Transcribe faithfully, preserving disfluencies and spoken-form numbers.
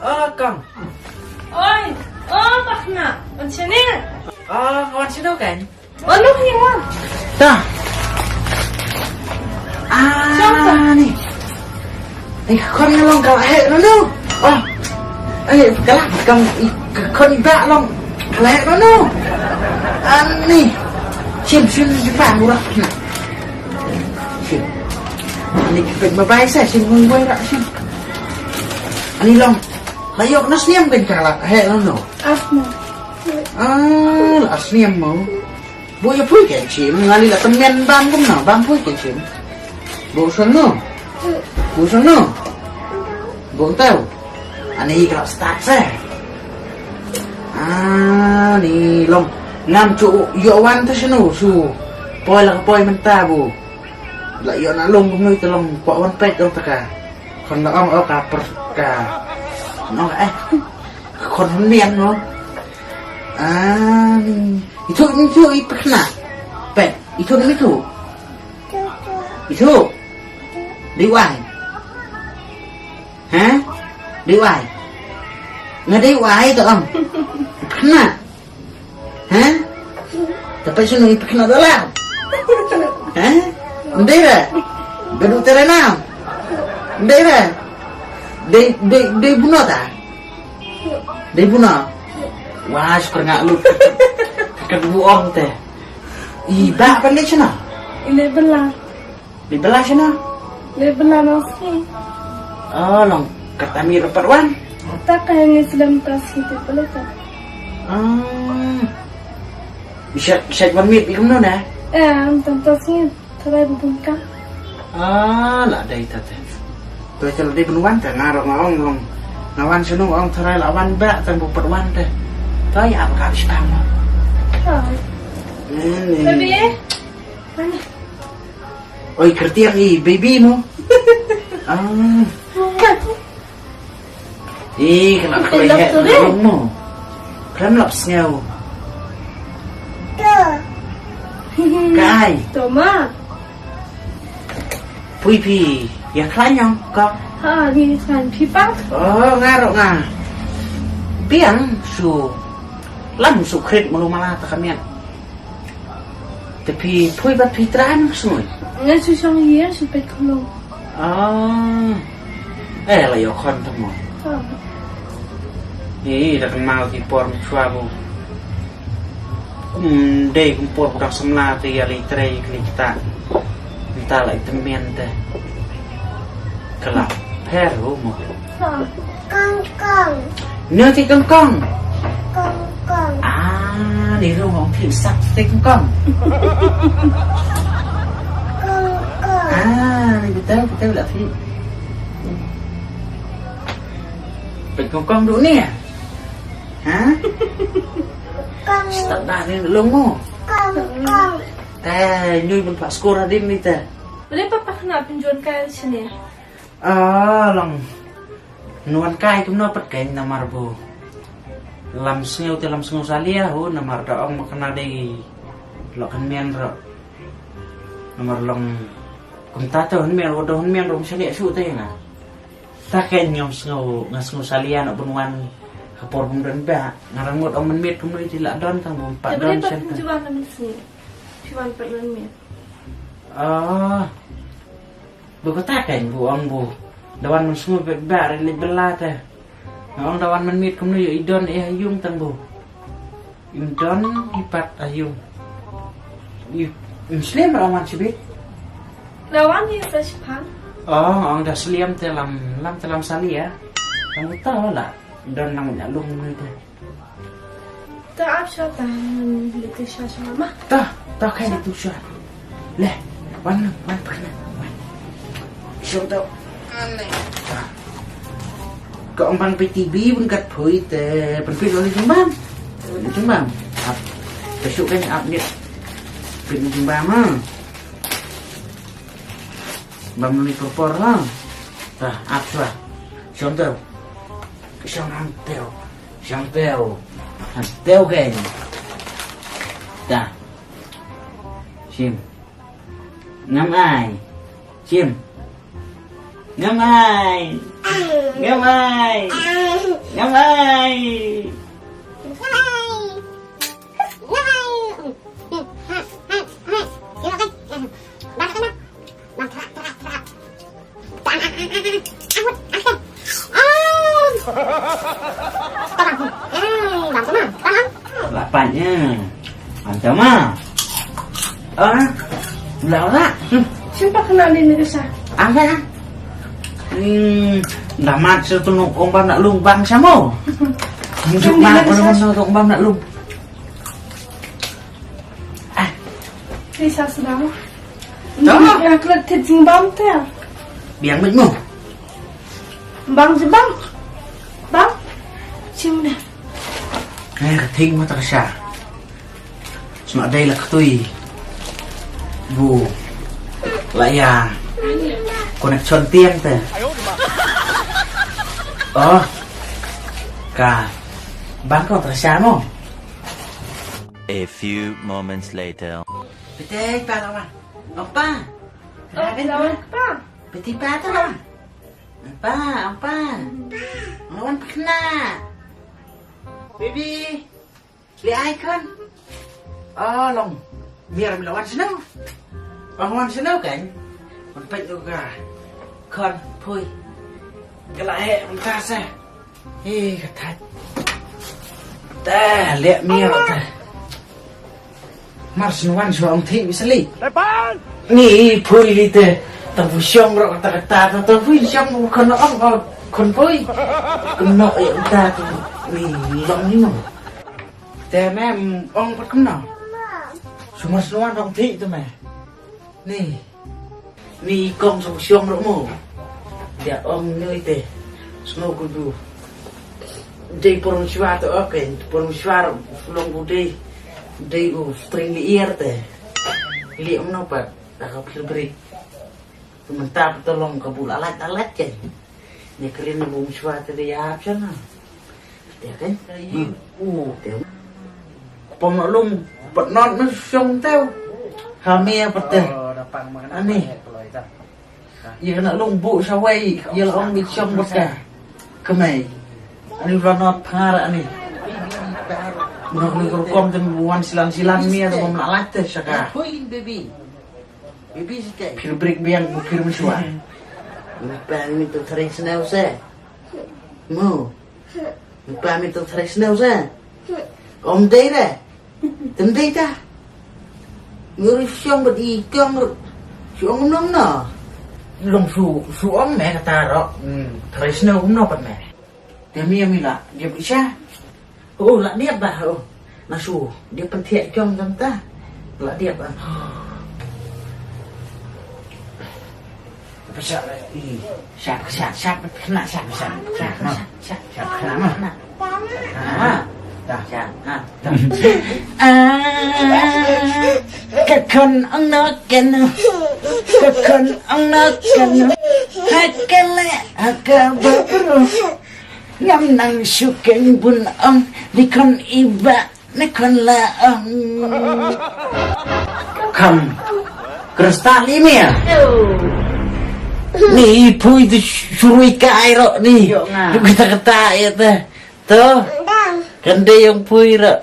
Oh, kong. Oi, oh, pakna. Wan sini. Oh, wan sini kan? Oh, look ni wan. Ta. Ah, ni. Eh, kon ni long ka heh no no. Oh. Eh, ka la kam i kon i ba long ka heh no no. Ani. Sim sim di pa murah. Sim. Ani ka pek babai sa sim ngoi wai ra sim. Ani long. La yok na sniam kan ka la heh no no. Asma. Ah, la sniam mo. Bu ïa pui kan sim, ngali la temen bam kumno, bam pui kan sim. Bu sunu. Bu sunu. Bu tau. Ani ka start se. Ani long. Ngam chu ïoh wan te sunu su. Poi la poi mynta bu. La ïoh na long kumno te long poi wan pek long te ka. Kon la ong oh ka per ka. No eh. Kon mian no. Ani. Itu itu i pekna. Pek. Itu ni itu. Itu. Dei wai. Ha? Dei wai. Nga dei wai to ong. Pekna. Ha? Tapi sunu i pekna dola. Ha? Ndera. Gadu terena. Ndera. Dei dei dei bunota. Dei buna. Wah, syukur ngak lut. Kat bu ong te. I ba pan dei chana. Ile bela. Dei bela chana. Ile bela nasi. Oh, long kat ami rapat wan. Tak kaya ni sedang tas kita bela tak. Ah. Bisa bisa wan mit ikum no na. Eh, am tas ni. Tharai ba bun ka. Ah, la dei ta te. To ita la dei ban wan te nga ruh nga ong long. Nga wan sunu nga ong tharai la wan ba tang ba pat wan te. To ïa ba ka bishkang mo. Hai. Ni ni. Baby. Mana? Oi kertiak i baby mo. Ah. Ih, kena kelek mo. Kena lap sngew. Kai. Toma. Pui phi. Ya khlanyong kong. Ha, ni kan phi pa. Oh, ngaro nga. Biang su. Lam su krit malu mala ta kamian. Te phi pui bat phi trai nang sngui. Nga su song hier su pet khulong. Ah. Eh, la yo khon tamo. Ni da kan mau ki por mi chwa bu. Kum dei kum por budak samla te ya li trei kli kita. Nta la ita mian te. Kala pher ru mo. Kong kong. Neu ti kong kong. Kong kong. Ah, ni ru ngong ti sak ti kong kong. Kong kong. Ah, ni betul betul la ti. Pet kong kong du ni ya. Ha? Kong. Start dah ni long mo. Kong kong. Te nyui ban phah skor hadien ni te. Boleh papa kena penjual kai sini. Ah, long. Nuan kai kumno pat kai namar bu. Lam sngew te lam sngew salia hu namar da ong ma kena dei. Lok kan mian ro. Namar long. Kumta to han mian ro do han mian ro salia su te na. Ta ken ngam sngew nga sngew salia na bun wan. Ka por bun don ba nga rangut ong men miet kumno iti la don tang bun pa don sen. Juan na men sngew. Juan pa men miet. Ah. Bu kata kan bu ong bu. Dawan men sngew bet ba ri li bela te. Nga ong dawan men miet kumno ïoh i don eh ha yung tang bu. Im don i pat ha yung. I im slem ra wan chibit. Dawan ni sa chipan. Oh, ong da slem te lam lam te lam sali ya. Kamu tahu lah. Don nang nya lung ni te. Ta ap sha ta ngan litu sha sha ma. Ta, ta kai litu sha. Le, wan nang, wan pyrna, wan. Shong to. Ane. Ta. Ka ong ban piti bi bun kat phui te ban pit wali jumbam. Wali jumbam. Ap. Ka shu kan ap ni. Pit jumbam ha. Bam ni por por ha. Ta, ap shwa. Shong to. Shong hang teo. Shong teo. Teo ke. Ta. Shim. Ngam ai. Shim. Ngam ai. Ngam ai. Ngai. Lapan nya. Antama. Ah, la la. Hmm. Shin pa kena ni ni sa. Anga. Hmm, damat sa tu nong ong bam nak lung bang samo. Juk ma ko nong tu ong bam nak lung. Ah. Ni sa sedang. Dah. Ni ya klet tit jingbam te. Biang met mo. Bang je bang. Bang. Chim ne. Eh, ka thing ma ta ka sha. Sma dei la ktui. Bu. La ya. Connection tiang te. Oh. Ka. Bang ko ta ka sha mo. A few moments later. Pete pa la wa. Opa. Oh, Raven, lawan pa. Pete pa ta la wa. Opa, opa. Lawan pa kena. Baby. Li ai khun. Oh, long. Mier mi la wan snow. Wan wan snow kan. Wan pek tu ka. Khun pui. Ka la heh mynta sa. Hei ka thait. Ta leh mier ta. Mar snow wan snow ong thi mi sali. Ni pui li te. Tang pui shong ro ta ta ta ta pui shong khun ong khun pui. Khun ong ta tu. Ni long ni no. Te me ong pat kumno? Sumar snuan ong thik tu me. Ni. Ni kong song siong ro mo. Dia ong ni te. Snow ku du. Dei porong shwa tu oke. Porong shwa long ku dei. Dei u string di ear te. Li ong no pat. Dah kau pilbrik. Sementara tu long ka bula alat alat ke. Ni krin bung shwa te dia apa sana. Te kan? Hmm. Oh, te. Pom nok lung, pat not na shong teu. Ha me pat te. Ani. Ye nak lung bu shawai, ye long bi shong baka. Kemai. Ani udah not phara ani. Nak ni rukom tem wan silan silan me tu bom lalat te saka. Baby. Baby sika. Pil break biang bu pil mensua. Mpa mi tu traditional se. Mo. Mpa mi tu traditional se. Om dei re. Tem dei ta. Nguri shong bad i kong. Shong nong no. Long su su ong me kata ro. Hmm. Traditional no pat me. Te mi mi la. Dia bisa. Oh, la diap ba. Oh. Na su, dia pynthia jong jam ta. La diap ba. Apa sya la i. Sya sya sya kena sya sya sya. Sya sya kena ma. Kena ma. Dah. Sya. Ha. Dah. Ah, ka khon ang na ken. Ka khon ang na ken. Ha kele ha ka ba. Ngam nang shu keng bun ong, ni khon iba, ni khon la ong. Kham. Krista li mia. Ni pui tu shu rui kai ro ni. Yo nga. Tu kata kata ya ta. Tu. Kan dei ong pui ro.